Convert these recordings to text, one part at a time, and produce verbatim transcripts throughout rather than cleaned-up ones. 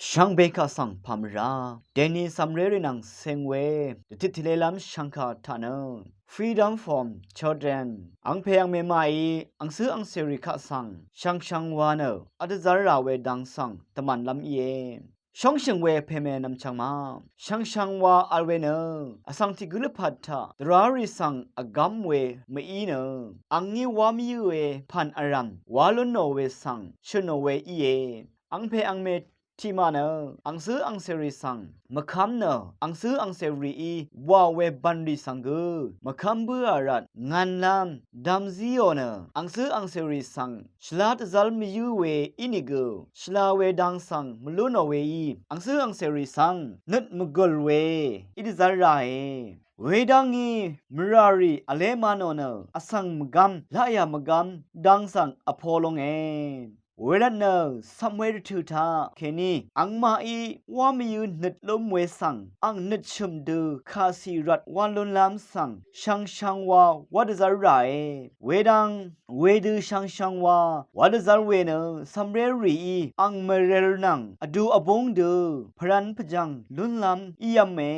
Shvngbe kaq svng pàmvrá dèni cv̀mré rì nvng ceng we dvtit tvlelv́m shvngkà taq nø Freedom from Children, angpè angmè màí angcǿ angcèrì kaq svng shvngshvngwa nø vdvzv́r rà we dang svng dvmànlv́m íe. Shóngshø̀ng we pèmè nvmchvng ma shvngshvngwa vl we nø vsvng tiq gǿ lvpat taq dvrá rì svng vgv́m we mví nø angí wá mvyǿ we pv̀n vrv̀m wá lúnò we svng shø̀nò we íe. Angpè angmè tiqmaq nø angcǿ angcèrì svng mvkv́m nø angcǿ angcèrìí wàò we bv̀nrì svng gø mvkv́m bǿà rvt ngv̀nlv́m dv̄m zíò nø angcǿ angcèrì svng shvlá dvzv́r mvyǿ we ínìgø shvla we dang svng mvlúnò weí angcǿ angcèrì svng nøt mvgø̀l we í dvzv́r ràe. Wedv́ngí mvràrì vlé mvnò nø vsvng mvgv́m laqyà mvgv́m dang svng vpo lónge. Wervtnø cv̀m we rvtø̀ taq kèní angmaqí wá mvyǿ nøt lúm we svng ang nøt shø̀m dø kàcì rvt wá lúnlv́m svng shvngshvngwa wá dvzv́r ràe. Wedv́ng wedø shvngshvngwa wá dvzv́r we nø cv̀mré rìí ang mvrel nvng vdu vbúng dø pvrv̄n pvjv̀ng lúnlv́m ív̄me.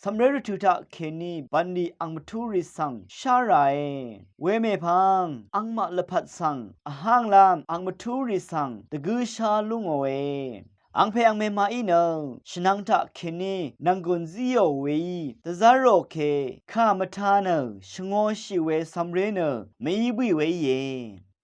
Cv̀mré rvtø̀ taq kèní bv̀nlì ang mvtúrì svng shá ràe. Wemèpvng angmaq lvpat svng vhánglv́m ang mvtúrì svng dvgǿshá lú ngòe. Angpè angmè màí nø shvnvng taq kèní nv̀nggùn zíò weí dvzv́rò ke kà mvtā nø shvngōshì we cv̀mré nø mví bǿì we íe.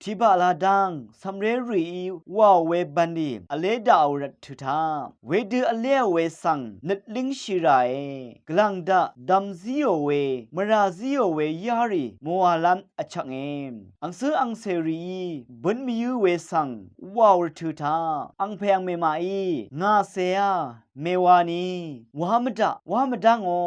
Tiqbaq ladv́ng cv̀mré rìí wàò we bv̀nlì vlé daqò rvtø̀ taq wedø vléò we svng nøt língshì ràe. Gvlàng daq dv̄m zíò we mvrà zíò we yárì mvwàlv́m vchvknge. Angcǿ angcèrìí bǿn mvyǿ we svng wàò rvtø̀ taq angpè angmè màí ngà cèá mèwani wá mvdaq wá mvdá ngò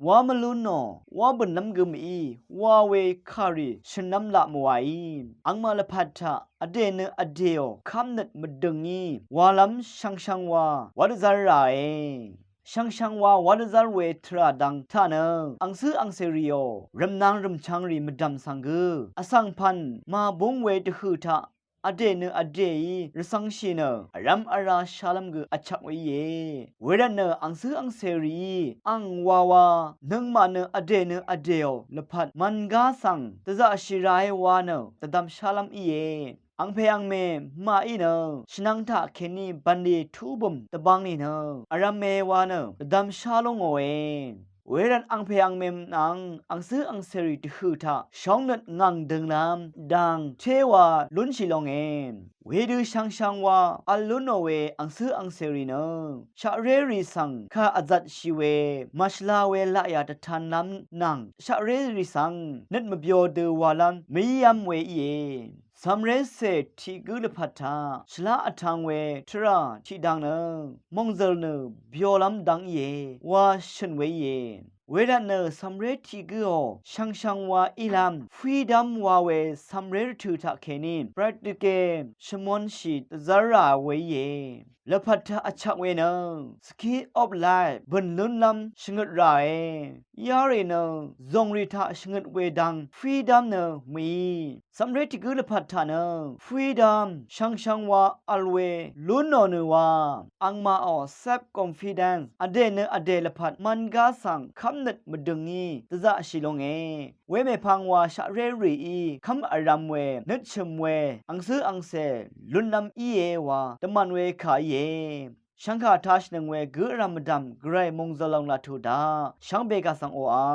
wá mvlú nò wá bø̀nlv́m gø mví wa we kàrì shø̀nlv́m laq mvwàí angmaq lvpat taq vdè nø vdèò kv́mnøt mvdø̀ngí walv́m shvngshvngwa wá dvzv́r ràe. Shvngshvngwa wá dvzv́r we tvrà dang taq nø angcǿ angcèrìò rv̀mnang rv̀mchvngrì mvdv̀m svng gø vsvng pv̀n màbúng we dvhø̀ taq vdè nø vdèí rvcv̄ngshì nø vrv́m vrá shálv́m gø vchvk we íe. Wervtnø angcǿ angcèrìí ang wawa nøngmaq nø vdè nø vdèò lvpat mv̀ngá svng dvzaqshì ràe wa nø dvdvm shálv́m íe. Angpè angmè màí nø shvnvng taq kèní bv̀nlì túbø̀m dvbvng nìnø vrv̄me wa nø dvdvm shá lú ngòe. Wervt angpè angmè nvng angcǿ angcèrì dvhø̀ taq shóngnøt ngàng dønglv́m dang téwa lúnshì longe. Wedø shvngshvngwa vl lúnò we angcǿ angcèrì nø shaqrérì svng kà vzatshì we màshvla we laqyà dvtanlv́m nvng shaqrérì svng nøt mvbyo dø walv́m mvíyv́m we íe. Cv̀mrécè tiq gǿ lvpat taq shvlá vtv̄ng we tvrà tiqdang nø mòngzø̀l nø byolv́m dang íe wa shø̀n we íe. Wervtnø cv̀mré tiq gǿò shvngshvngwa ílv́m freedom wa we cv̀mré rvtø̀ taq kèní practical shvmūnshì dvzv́r rà we íe. Lvpat taq vchvk we nø ski of life bø̀n lúnlv́m shvngøt ràe. Yarì nø zòngrì taq shvngøt we dang freedom nø mví. Cv̀mré tiq gǿ lvpat taq nø freedom shvngshvngwa vl we lúnò nø wa angmaqò self confidence vdè nø vdè lvpat mv̀ngá svng kv́mnøt mvdø̀ngí dvzaqshì longe. Wemèpvng wa shaqrérìí kv́m vrv̄m we nøtshø̀m we angcǿ angcè lúnlv́m íe wa dvmv̀n we kà íe. Shvngkà tashìnøng we gǿ vrv̀m mvdv̀m gvray mòngzø̀l lòng laq tuq daq shvngbe kaq svng oqà